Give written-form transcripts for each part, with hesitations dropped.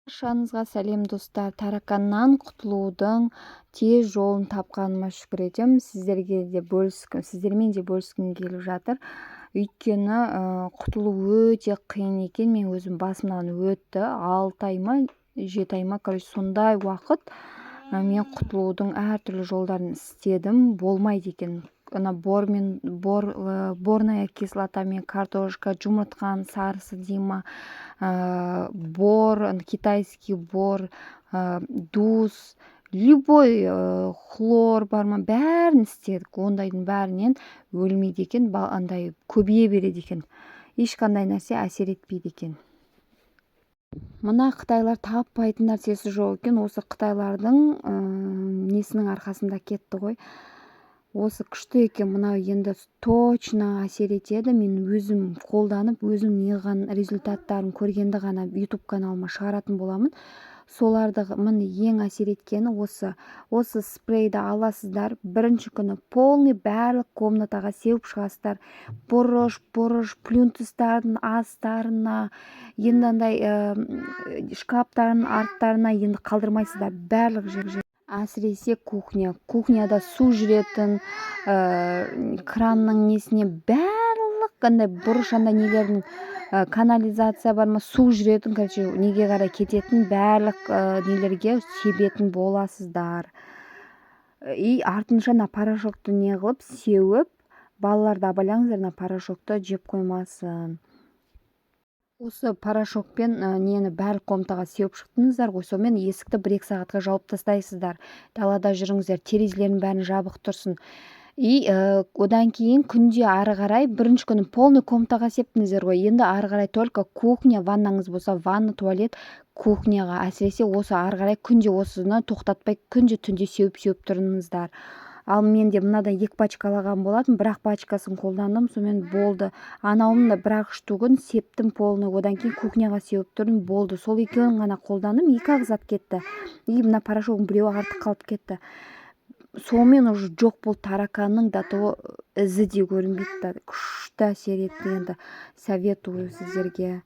Баршаңызға сәлем, достар! Тараканнан құтылудың тез жолын тапқаныма шүкір етемін. Сіздерге де бөліскім, сіздермен де бөліскім келіп жатыр. Өйткені құтылу өте қиын екен. Мен өзім басымнан өтті, 6 ай ма, 7 ай ма, короче, сондай уақыт. Мен құтылудың әртүрлі жолдарын істедім, болмайды екен. Ана бормен, бор, борная кислотамен, картошка, жұмыртқаның сарысы дей ма, бор, китайский бор, дуз, любой, хлор бар ма, бәрін істедік. Ондайдың бәрінен өлмейді екен, андай көбейе береді екен, ешқандай нәрсе әсер етпейді екен. Мына қытайлар таппайтын нәрсесі жоқ екен. Осы қытайлардың несінің арқасында кетті ғой. Осы күшті екен мынау, енді точно әсер етеді. Мен өзім қолданып, өзім неғылған, результаттарын көргенді ғана Ютуб каналыма шығаратын боламын. Соларды, міне, ең әсер еткені осы спрейді аласыздар. Бірінші күні полный барлық комнатаға сеуіп шығасыздар: бұрыш бұрыш, плинтустардың астарына, енді андай шкафтардың арттарына, енді қалдырмайсыздар, барлық жер, әсіресе кухня, кухняда су жүретін кранның несіне, барлық андай бұрыш, андай нелердің, канализация бар ма, су жүретін, короче, неге қарай кететін барлық нелерге себетін боласыздар. И артынша мына порошокты не қылып сеуіп, балаларды абайлаңыздар, мына порошокты жеп қоймасын. Осы порошокпен нені барлық комнатаға сеуіп шықтыңыздар ғой, сонымен есікті 1-2 сағатқа жауып тастайсыздар. Далада жүріңіздер, терезелердің бәрін жабық тұрсын. И одан кейін күнде ары қарай, бірінші күні полный комнатаға септіңіздер ғой, енді ары қарай только кухня, ваннаңыз болса, ванна, туалет, кухняға әсіресе. Осы ары қарай күнде осыны тоқтатпай, күнде түнде сеуіп сеуіп тұрыңыздар. Ал менде мынадан екі пачка алған болатын, бір-ақ пачкасын қолдандым, сонымен болды. Анауын да бір-ақ штугін септім полный, одан кейін кухняға сеуіп тұрдым, болды. Сол екеуін ғана қолдандым, екі-ақ зат кетті. И мына порошогының біреуі артық қалып кетті. Сонымен уже жоқ болды, тараканның до того ізі де көрінбейді да. Күшті әсер етті. Енді советую сіздерге,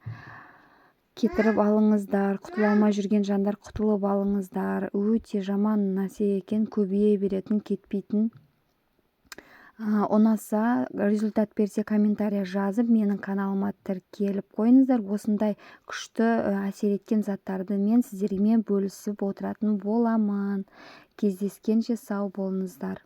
кетіріп алыңыздар. Құтыла алмай жүрген жандар, құтылып алыңыздар. Өте жаман нәрсе екен, көбейе беретін, кетпейтін. Ұнаса, результат берсе, комментарий жазып, менің каналыма тіркеліп қойыңыздар. Осындай күшті әсер еткен заттарды мен сіздермен бөлісіп отыратын боламын. Кездескенше сау болыңыздар!